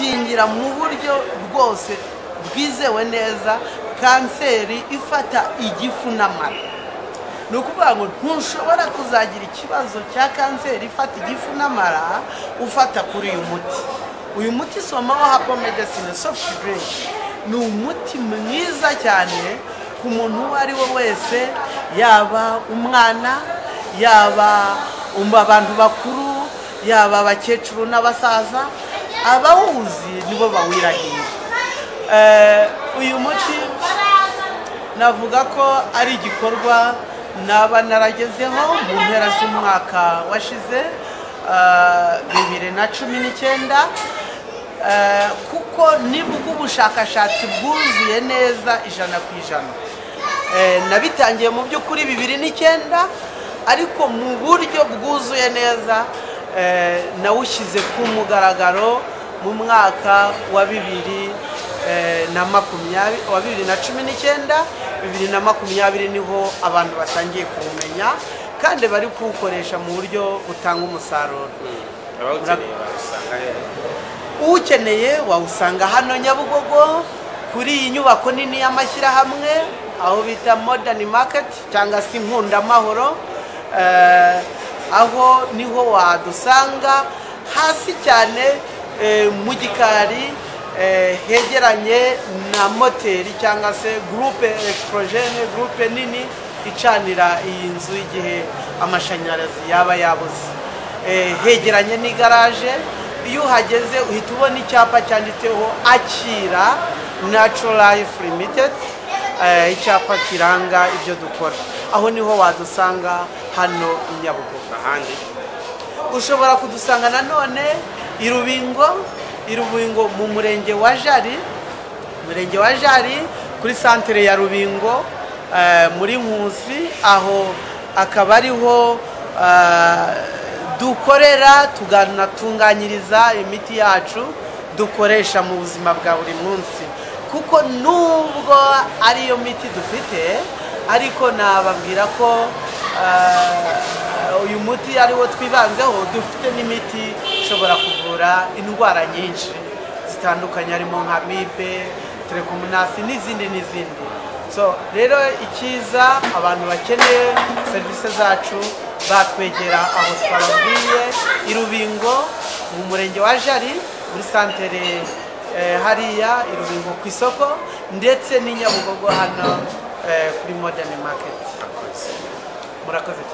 Ukingira mu buryo bwose bwizewe neza kanseri ifata igifu n'amara. Ni ukuvuga ngo ntushobora kuzagira ikibazo cya kanseri ifata igifu n'amara ufata kuri uyu muti. Uyu muti Somaho Herbal Medicine Soft Drink ni umuti mwiza cyane ku muntu uwo ari we wese, yaba umwana, yaba abantu bakuru, yaba abakecuru n'abasaza, abawuzi nibo bawirahira. Uyu muti navuga ko ari igikorwa naba naragezeho mu mpera z'umwaka washize 2019, kuko nibwo ubushakashatsi bwuzuye neza 100%. Nabitangiye mu by'ukuri 2009, ariko mu buryo bwuzuye neza nawushyize ku mugaragaro mu mwaka wa 2020, wa 2019, 2020 niho abantu batangiye kuwumenya kandi bari kuwukoresha mu buryo butanga umusaruro. Ukeneye wawusanga hano Nyabugogo kuri iyi nyubako nini y'amashyirahamwe aho bita Modern Market cyangwa se Inkundamahoro, aho niho wadusanga hasi cyane mu gikari hegeranye na moteri cyangwa se groupe électrogène, groupe nini icanira iyi nzu igihe amashanyarazi yaba yabuze. Hegeranye n'igaraje, iyo uhageze uhita ubona icyapa cyanditseho Akira Natural Life Limited, icyapa kiranga ibyo dukora. Aho niho wadusanga hano i Nyabugogo. Ahandi ushobora kudusanga nanone i Rubingo mu murenge wa Jari, murenge wa Jari kuri santere ya Rubingo, muri Nkusi, aho akaba ariho dukorera tuganatunganyiriza imiti yacu dukoresha mu buzima bwa buri munsi. Kuko nubwo ariyo miti dufite, ariko nababwira ko uyu muti ariwo twibanzeho, dufite n'imiti ishobora kuvura indwara nyinshi zitandukanye, harimo nka amibe, telekomunasi n'izindi n'izindi. So rero icyiza abantu bakeneye serivisi zacu batwegera aho twababwiye i Rubingo mu murenge wa Jari muri santere hariya i Rubingo ku isoko, ndetse n'i Nyabugogo hano kuri Modern Market. Murakoze.